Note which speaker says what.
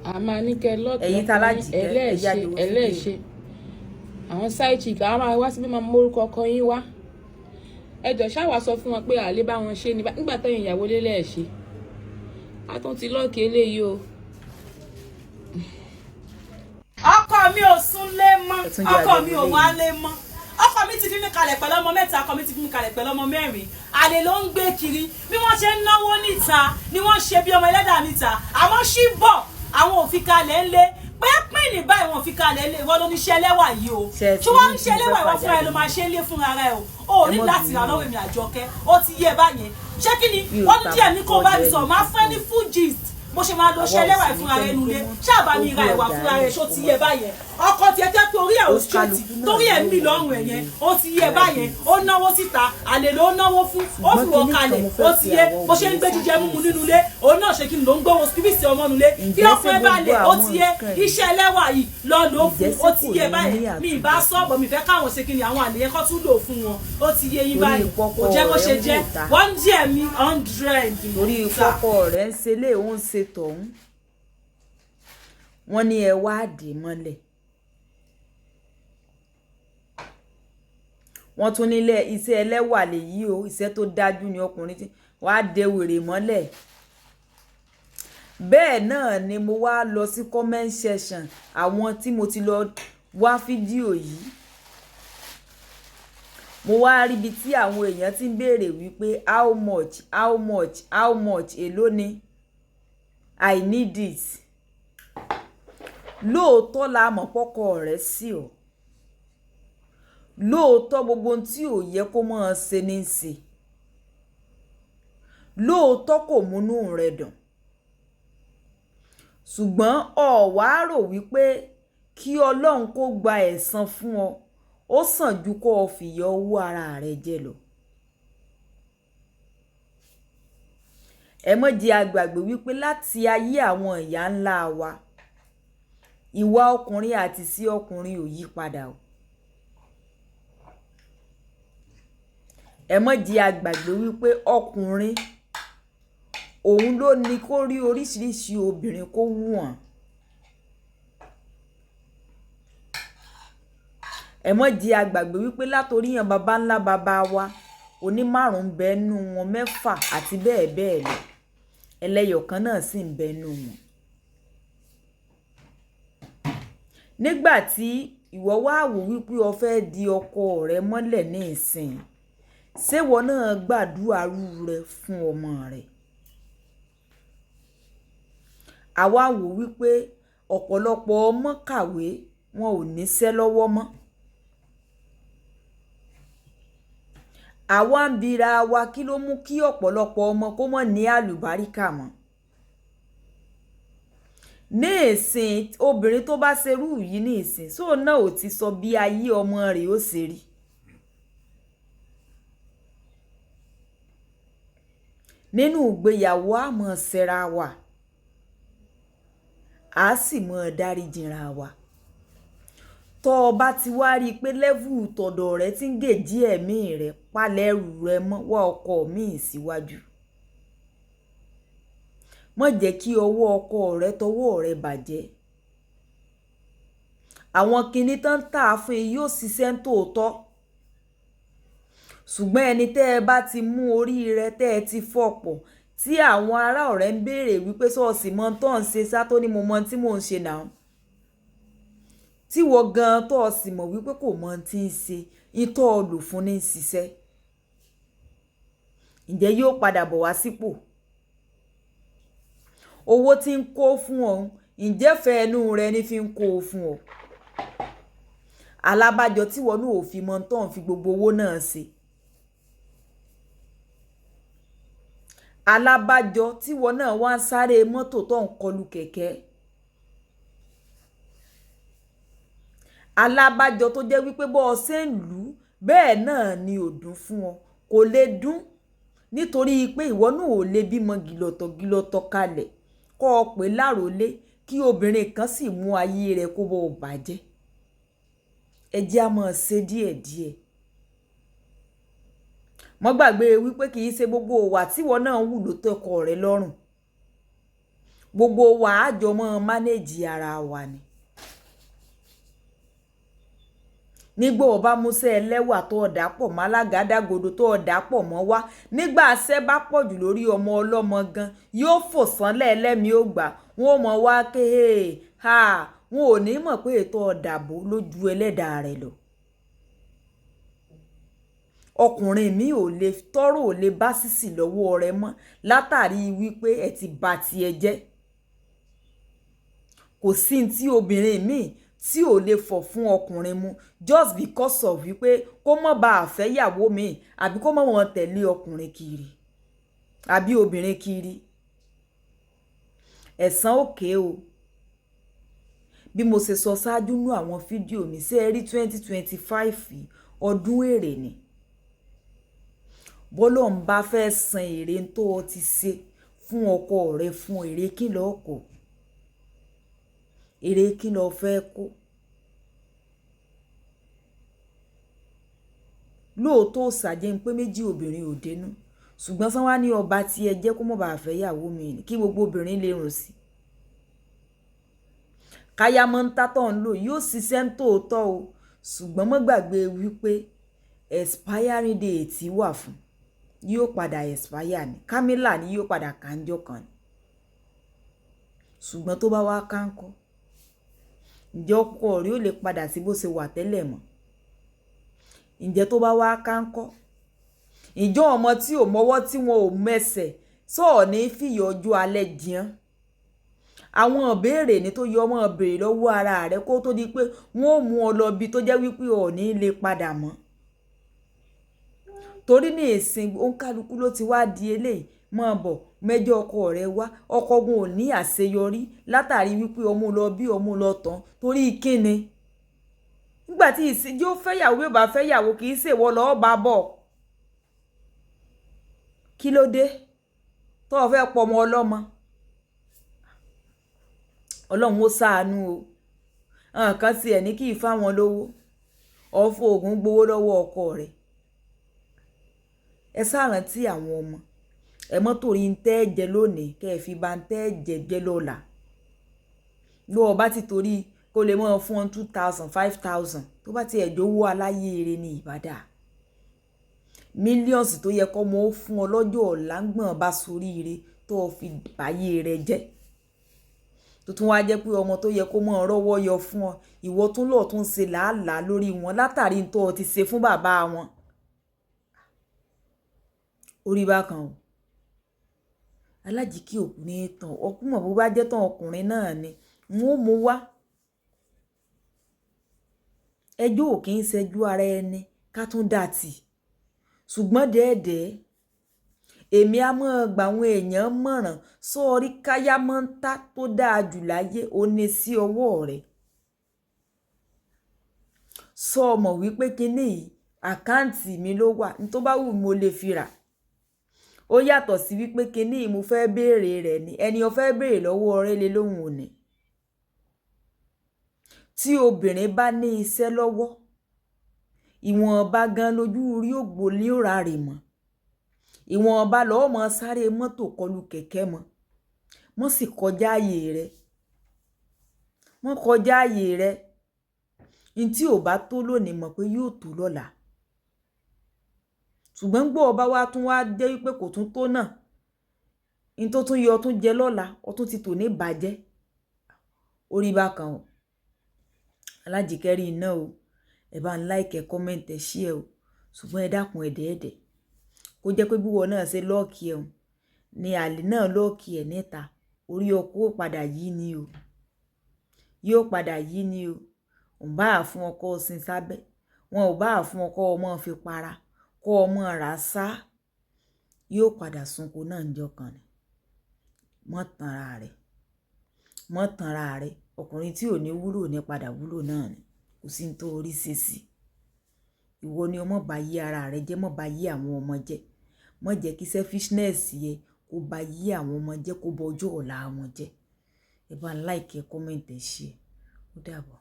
Speaker 1: A máa ní kẹ́ lọ́ọ̀kì
Speaker 2: Ẹ̀yin tá
Speaker 1: ọkọ yín,
Speaker 2: lájìkẹ́, ẹ
Speaker 1: ẹlẹ́ẹ̀ṣe
Speaker 2: jáde wo fídíò.
Speaker 1: ẹlẹ́ẹ̀ṣe. Àwọn side chick, àwọn máa wá síbí, máa mórúkọ ọkọ yín wá. Ẹ jọ, ṣáwa sọ fún wọn pé àlè bá wọn ṣe ní nígbà tẹ̀yìn ìyàwó lélẹ̀ ṣe. A tún ti lock eléyìí o.
Speaker 3: Ọkọ mi ò súnlé mọ́.
Speaker 2: Ẹ tún jẹ́
Speaker 3: Ọkọ mi ò
Speaker 2: àjọyọ̀.
Speaker 3: Wálé mọ́. Ọkọ mi ti fi mí kalẹ̀ pẹ̀lú ọmọ mẹ́ta. Ọkọ mi ti fi mí kalẹ̀ pẹ̀lú ọmọ mẹ́rin. Àlè ló ń gbé kiri. Bí wọ́n ṣe ń náwó níta ni wọ́n ṣe bí ọmọ ẹlẹ́dàá níta. Àmọ́ ṣí bọ̀, àwọn ò fi kalẹ̀ ńlé pínpín ní báyìí, wọn ò fi kalẹ̀ ńlé. Ìwọ ló ní iṣẹ́ ẹlẹ́wà yìí o.
Speaker 2: Ṣé ẹ ti
Speaker 3: Ṣé wọ́n ń
Speaker 2: rí
Speaker 3: ṣe
Speaker 2: tí mo
Speaker 3: ẹlẹ́wà?
Speaker 2: fẹ́
Speaker 3: Ìwọ
Speaker 2: fà
Speaker 3: fúnra ẹ
Speaker 2: jáde?
Speaker 3: ló máa ṣe é lé fúnra rẹ o. Ò ní
Speaker 2: Ẹ mọ́
Speaker 3: láti
Speaker 2: bínú
Speaker 3: rà
Speaker 2: o.
Speaker 3: lọ́wọ́ èmi Àjọkẹ́. Ó ti yé báyẹn. Ṣé kí ni
Speaker 2: Mi ò
Speaker 3: wọ́n ní
Speaker 2: ta
Speaker 3: díẹ̀ ní kó bá mi
Speaker 2: ọjà
Speaker 3: sọ
Speaker 2: ẹni
Speaker 3: máa fẹ́ ní full gist bó ṣe máa lo ṣe
Speaker 2: Àwa ò
Speaker 3: ẹlẹ́wà
Speaker 2: sì ní
Speaker 3: ìfúnra rẹ
Speaker 2: kẹ́ni
Speaker 3: nulẹ̀
Speaker 2: tó mọ́.
Speaker 3: ṣáàbà mi ra
Speaker 2: Ó gbé
Speaker 3: ẹ̀wà
Speaker 2: ọjà
Speaker 3: fúnra rẹ.
Speaker 2: rẹ̀
Speaker 3: Ṣó ti
Speaker 2: kó
Speaker 3: yé
Speaker 2: mọ́.
Speaker 3: báyẹn? Ọkọ tiẹ̀ jẹ́ pé orí ẹ̀ ò
Speaker 2: Ó
Speaker 3: straight
Speaker 2: kálukú náà
Speaker 3: torí ẹ̀ ń
Speaker 2: ló
Speaker 3: mì
Speaker 2: mọ
Speaker 3: lọ́rùn ẹ̀ yẹn.
Speaker 2: iye
Speaker 3: Ó ti yé báyẹn. Ó náwó síta, àlè ló náwó fún. Ó fi
Speaker 2: Ṣùgbọ́n
Speaker 3: wọ́n
Speaker 2: kinní kan
Speaker 3: kalẹ̀.
Speaker 2: mo fẹ́
Speaker 3: Ó ti
Speaker 2: fi
Speaker 3: yé
Speaker 2: àwọn
Speaker 3: bó ṣe ń gbé
Speaker 2: obìnrin
Speaker 3: jíjẹ múmu nínú ilé, òun náà ṣe kí ni ló ń gbówó síbíìsì ọmọ nulẹ̀ kí
Speaker 2: Ǹjẹ́
Speaker 3: ọkọ
Speaker 2: ṣé
Speaker 3: ẹ bá lè
Speaker 2: gbogbo
Speaker 3: ó ti
Speaker 2: àwọn
Speaker 3: yé
Speaker 2: nǹkan yìí,
Speaker 3: iṣẹ́ ẹlẹ́wà yìí lọ lò ó fún.
Speaker 2: ǹjẹ́
Speaker 3: Ó
Speaker 2: ṣé
Speaker 3: ti
Speaker 2: kò
Speaker 3: yé
Speaker 2: ní
Speaker 3: báyẹn.
Speaker 2: ní
Speaker 3: Mi ì bá sọ́ọ̀bù mi fẹ́ káwọn ṣe kí ni àwọn àlè yẹn kọ́ tún lò fún wọn. Ó ti yé yín
Speaker 2: Torí
Speaker 3: báyìí.
Speaker 2: ìpọkọ
Speaker 3: Kò jẹ́ bó
Speaker 2: rẹ̀
Speaker 3: ṣe
Speaker 2: ń
Speaker 3: jẹ́.
Speaker 2: wò ta.
Speaker 3: Wọ́n díẹ̀ mi 100.
Speaker 2: Torí kọ́kọ́ rẹ̀ ń ṣe lé, òun ṣe tọ̀hún, wọ́n ní ẹ wá dè mọ́lẹ̀. Wọ́n tún nílé iṣẹ́ ẹlẹ́wà lèyí o, iṣẹ́ tó dájú ni ọkùnrin tí wàá de wèrè mọ́lẹ̀. Bẹ́ẹ̀ náà ni mo wá lọ sí comment section àwọn tí mo ti lọ wá fídíò yìí. Mo wá ríbi tí àwọn èèyàn ti ń béèrè wípé, "How much? How much? How much? Èló ni? I need it." Lóòótọ́ la mọ̀ pọ́kọ rẹ̀ sí ọ. Lóòótọ́, gbogbo ohun tí ò yẹ kó máa ṣe ní í ṣe. Lóòótọ́, kò múnú rẹ̀ dùn, ṣùgbọ́n o wá rò wípé kí Ọlọ́run kó gba ẹ̀san fún ọ, ó sàn ju kó o fìyà owó ara rẹ jẹ lọ. Ẹ mọ́ jẹ́ a gbàgbé wípé láti ayé àwọn ìyá ńlá wa, ìwà ọkùnrin àti sí ọkùnrin ò yí padà o. Ẹ mọ́ jẹ́ a gbàgbé wípé ọkùnrin òun ló ní kó rí oríṣiríṣi obìnrin kó wù wọ́n. Ẹ mọ́ jẹ́ a gbàgbé wípé látorí yan baba ńlá baba wa, oní márùn-ún bẹ nú wọn, mẹ́fà àti bẹ́ẹ̀ bẹ́ẹ̀ lọ. Ẹlẹ́yọ̀kan náà sì ń bẹ nú wọn. Nígbà tí ìwọ wá wò wípé o fẹ́ di ọkọ rẹ mọ́lẹ̀ ní ìsìn, ṣé ìwọ náà gbàdúrà rú rẹ fún ọmọ rẹ? Àwa wò wípé ọ̀pọ̀lọpọ̀ ọmọ kàwé, wọn ò níṣẹ́ lọ́wọ́ mọ́. Àwa ń bira wa, kí ló mú kí ọ̀pọ̀lọpọ̀ ọmọ kó mọ̀ ní àlùbáríkà mọ́? Ní ìsìn, obìnrin tó bá ṣerú yìí ní ìsìn, sóò náà ò ti sọ bí ayé ọmọ rẹ̀ ó ṣe rí. Nínú ìgbéyàwó, a mọ̀ ṣẹra wa, a sì mọ̀ dáríjìnra wa. Tọ́ ọ bá ti wá rí i pé lẹ́vù tọ̀dọ̀ rẹ ti ń gèjì ẹ̀mí rẹ, palẹ̀ ẹrù rẹ mọ́, wá ọkọ míì síwájú. Má jẹ́ kí ọwọ́ ọkọ rẹ tọwọ́ rẹ bàjẹ́. Àwọn kinní tán ń tà fún ẹ yóò ṣiṣẹ́ ń tòótọ́. Ṣùgbọ́n ẹni tẹ́ ẹ bá ti mú orí rẹ tẹ́ ẹ ti fọ̀pọ̀, tí àwọn ará ọ̀rẹ́ ń béèrè wípé ṣọ́ọ̀ṣì mọ tó ń ṣe sá, tó ní mo mọ tí mò ń ṣe náà. Tí wọ́n gan tó o sì mọ̀ wípé kò mọ tí ń ṣe, ìtọ́ ọ lò fún ní ṣiṣẹ́. Ǹjẹ́ yóò padà bọ̀ wá sípò? Owó tí ń kó fún ọ, ǹjẹ́ fẹ́ ẹnu rẹ ní fi ń kó o fún ọ? Alábàjọ tí wọ́n náà ò fi mọ tó ń fi gbogbo owó náà ṣe. Alábàjọ tí wọ́n náà wá ń sáré mọ́tò tó ń kọlu kẹ̀kẹ́. Alábàjọ tó jẹ́ wípé bó o ṣe ń lù ú bẹ́ẹ̀ náà ni ò dùn fún ọ. Kò lè dùn nítorí pé ìwọ náà ò lè bímọ gìlọ̀tọ̀ gìlọ̀tọ̀ kalẹ̀ kó o pè lárólé kí obìnrin kan sì mú ayé rẹ̀ kó bọ́ ọ bàjẹ́. Ẹ jẹ́ a máa ṣe díẹ̀díẹ̀. Mọ́ gbàgbé wípé kì í ṣe gbogbo ìwà tí ìwọ náà ń wù ló tẹ́ ọkọ rẹ lọ́rùn. Gbogbo wa á jọ mọ́ manage ara wa ni. Nígbà ó bá múṣẹ́ ẹlẹ́wà tó ọ̀dà pọ̀ mọ́ alágàdàgodo tó ọ̀dà pọ̀ mọ́ wá, nígbà ṣẹ́ bá pọ̀ jù lórí ọmọ ọlọ́mọ gan, yóò fò sánlẹ̀ ẹlẹ́mìí ó gbà, wọn ò mọ̀ wá ké ha, wọn ò ní mọ̀ pé ètò ọ̀dàbò ló ju ẹlẹ́dàá rẹ̀ lọ. Ọkùnrin mi ò lè tọrọ ò lè bá sísì lọ́wọ́ rẹ̀ mọ́ látàrí wípé ẹ ti bà tiẹ̀ jẹ́. Kò sí tí obìnrin mi tí ò lè fọ̀ fún ọkùnrin mu just because of wípé kó má bá a fẹ́ ìyàwó mi àbí kó má wọn tẹ̀lé ọkùnrin kiri àbí obìnrin kiri. Ẹ̀san òkè o. Bí mo ṣe sọ ṣáájú nú àwọn fídíò mi, ṣé ẹ rí 2025 ọdún èrè ni. Bọ́lọ́hun bá fẹ́ san èrè tó o ti ṣe fún ọkọ rẹ fún èrè kí ló kó? Èrè kí ló fẹ́ kó? Lóòótọ́ ṣàjẹ́ ń pé méjì obìnrin ò dénú, ṣùgbọ́n ṣán wá ní ọba tí ẹ jẹ́ kó má bàa fẹ́ ìyàwó mi ni kí gbogbo obìnrin lè rùn sí. Káyá mọ́ ń tátọ̀ ń lò yóò ṣiṣẹ́ ń tòótọ́ o, ṣùgbọ́n má gbàgbé wípé expiring date wà fún, yóò padà expire ni. Camila ni yóò padà kánjọ́ kan ni. Ṣùgbọ́n tó bá wá káńkọ́, ǹjẹ́ ọkọ rẹ ó lè padà sí bó ṣe wà tẹ́lẹ̀ mọ́? Ǹjẹ́ tó bá wá káńkọ́, ǹjẹ́ ọmọ tí ò mọwọ́ tí wọn ò mẹsẹ̀ sọ̀ọ́ ní fìyà ọjọ́ alẹ́ jẹun? Àwọn ìbéèrè ní tó yẹ ọmọ béèrè lọ́wọ́ ara rẹ kó tó di pé wọ́n ó mú ọ lọ bí tó jẹ́ wípé ò ní lè padà mọ́. Torí ní ìsìn òǹkálukú ló ti wá di eléyìí, máa bọ̀ mẹ́jọ ọkọ rẹ wá, ọkọ gun ò ní àṣeyọrí látàrí wípé ọmú lọ bí ọmú lọ tán torí kíni? Nígbà tí ìsìn yóò fẹ́yàwó bí ó bá fẹ́yàwó kì í ṣèwọ lọ́ọ́ bá bọ̀. Kí ló dé tó o fẹ́ pọ̀ ọmọ ọlọ́mọ? Ọlọ́run ó ṣàánú o. Nǹkan tí ẹ̀ ní kí í fáwọn lówó, ọ fún òògùn gbowó lọ́wọ́ ọkọ rẹ̀. Ẹ ṣàrántí àwọn ọmọ. Ẹ mọ́ torí ń tẹ́ jẹ lónìí kí ẹ fi bá ń tẹ́ jẹ jẹ lọ́la. Ló o bá ti torí kó lè mọ́ fún ọ 2,000, 5,000 tó bá ti ẹ̀ jówó aláyé eré ní ìbàdà. Mílíọ̀nsì tó yẹ kó mọ́ ó fún ọ lọ́jọ́ ọ̀la ń gbọ̀n bá soríire tó o fi báyé rẹ jẹ́. Tó tún wá jẹ́ pé ọmọ tó yẹ kó mọ́ rọ́wọ́ yọ fún ọ, ìwọ tún lọ tún ṣe làálàá lórí wọn látàrí tó o ti ṣe fún bàbá wọn. Orí bákan o. Alájíkí òkú ní tàn, ọkú mọ̀ bó bá jẹ́ tán ọkùnrin náà ni, wọn ó mú wá. Ẹjọ́ ò kí ń ṣẹ́jú ara ẹni ká tún dà tì. Ṣùgbọ́n dẹ́ẹ̀dẹ́, èmi a máa gba àwọn èèyàn mọ̀ràn sórí káyá mọ́ ń tá tó dáa jù láyé ó ní sí ọwọ́ rẹ̀. Sọ mọ̀ wípé kíní yìí àkáǹtì mi ló wà, ní tó bá wù mí mo lè fi rà. Ó yàtọ̀ sí wípé kíní yìí mo fẹ́ béèrè rẹ̀ ni, ẹni ó fẹ́ béèrè lọ́wọ́ rẹ lé lóhùn òní. Tí obìnrin bá ní iṣẹ́ lọ́wọ́, ìwọ̀nba gan lójú rí ògbó ní ó ra rè mọ́. Ìwọ̀nba lọ́ọ́ mọ sáré mọ́tò kọlù kẹ̀kẹ́ mọ́. Mọ́ sì kọjá ààyè rẹ. Mọ́ kọjá ààyè rẹ. N tí ò bá tó lónìí mọ̀ pé yóò tó lọ́la. Ṣùgbọ́n gbọ́ ọba wa tún wá jẹ́ wípé kò tún tó náà. N tó tún yọ tún jẹ lọ́la, ó tún ti tò ní bàjẹ́. Orí bákan o. Alájíkẹ́ rí iná o. Ẹ bá ń like, ẹ comment, ẹ share o. Ṣùgbọ́n ẹ dákun ẹ dẹ́ẹ̀dẹ́. Kó jẹ́ pé bí ìwọ náà ṣe lọ́ọ̀kì ẹ̀ ni àlè náà lọ́ọ̀kì ẹ̀ níta. Orí ọkọ ó padà yí ni o. Yóò padà yí ni o. Ò bá à fún ọkọ sin sábẹ́. Wọn ò bá à fún ọkọ ọmọ fi para. Kó ọmọ rà sá. Yóò padà sunkún náà ńjọ́ kan ni. Mọ́ tanra rẹ̀. Mọ́ tanra rẹ̀. Ọkùnrin tí ò ní wúlò ní padà wúlò náà ni. Kò sí ní tó rí ṣe sí. Ìwọ ni ọmọ bá yí ara rẹ jẹ́, mọ́ bá yí àwọn ọmọ jẹ́. Má jẹ́ kí selfishness yẹ kó bá yí àwọn ọmọ jẹ́, kó bọ ọjọ́ ọ̀la wọn jẹ́. Ẹ bá ń like, ẹ comment, ẹ share. Ó dàbọ̀.